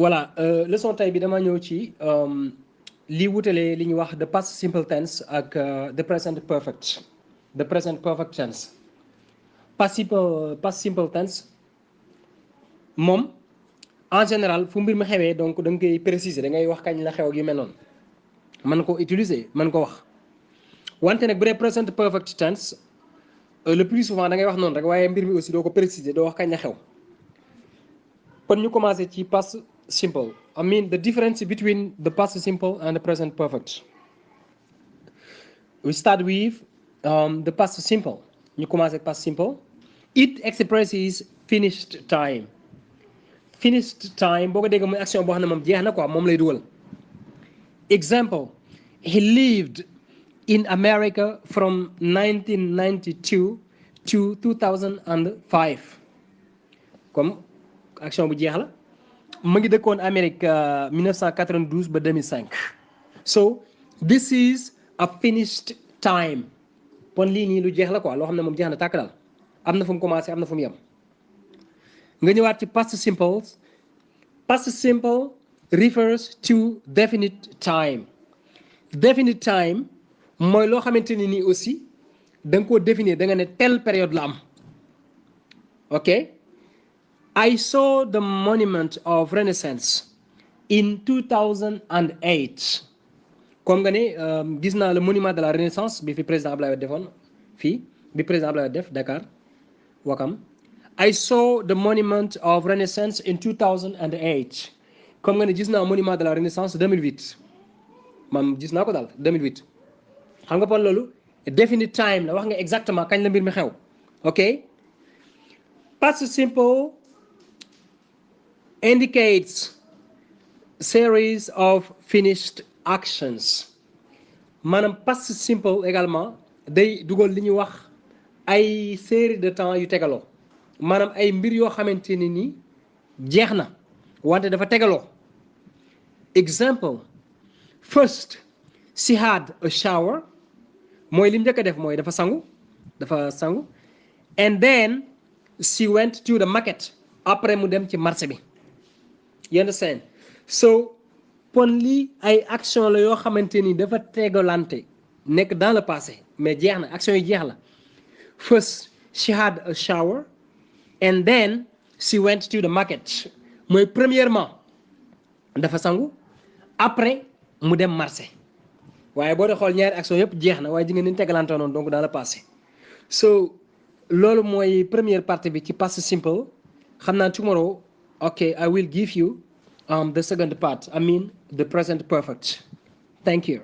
voilà leçon tay bi dama ñëw ci li wutale li ñuy wax the past simple tense ak the present perfect tense. Past simple tense moom en général fu mbir mi xewee donc da nga koy préciser da ngay wax kañ la xew ak yu mel noonu mën ko utiliser mën ko wax wante nag bu dee present perfect tense le plus souvent da ngay wax noonu rek waaye mbir mi aussi doo ko préciser doo wax kañ la xew. kon ñu commencé ci past simple. I mean the difference between the past simple and the present perfect. We start with the past simple. ñu commencé past simple. It expresses finished time. Finished time boo ko dégg mooy action boo xam ne moom jeex na quoi moom lay dugal. Example, he lived in America from 1992 to 2005. Comme action bu jeex la mu ngi dëkkoon Amérique 1992 ba 2005. So this is a finished time. Pon lii nii lu jeex la quoi loo xam ne moom jeex na tàkk daal am na fu mu commencé am na fu mu yem. nga ñëwaat ci past simple. Past simple refers to definite time. Definite time mooy loo xamante ni nii aussi da nga koo définir da nga ne telle période la am. ok. I saw the monument of Renaissance in 2008. comme nga ne gis naa le monument de la Renaissance bi fi président Abdoulaye Wade defoon fii bi président Abdoulaye Wade def Dakar Wakam. I saw the monument of Renaissance in 2008. comme nga ne gis naa monument de la Renaissance 2008 man gis naa ko daal 2008 xam nga pon loolu definite time la wax nga exactement kañ la mbir mi xew. ok. Past simple indicates series of finished actions. maanaam past simple également day dugal li ñuy wax ay série de temps yu tegaloo maanaam ay mbir yoo xamante ni nii jeex na wante dafa tegaloo. Example, first she had a shower mooy li mu njëkk a def mooy dafa sangu and then she went to the market après mu dem ci marché bi. You understand? So pon lii ay action la yoo xamante ni dafa tegalante nekk dans le passé mais jeex na action yi jeex la. First she had a shower and then she went to the market mooy premièrement dafa sangu après mu dem marché waaye boo dee xool ñaari action yëpp jeex na waaye ji nga ni tegalante noonu donc dans le passé. So loolu mooy première partie bi ci past simple. xam naa tomorrow okay, I will give you the second part, I mean the present perfect. Thank you.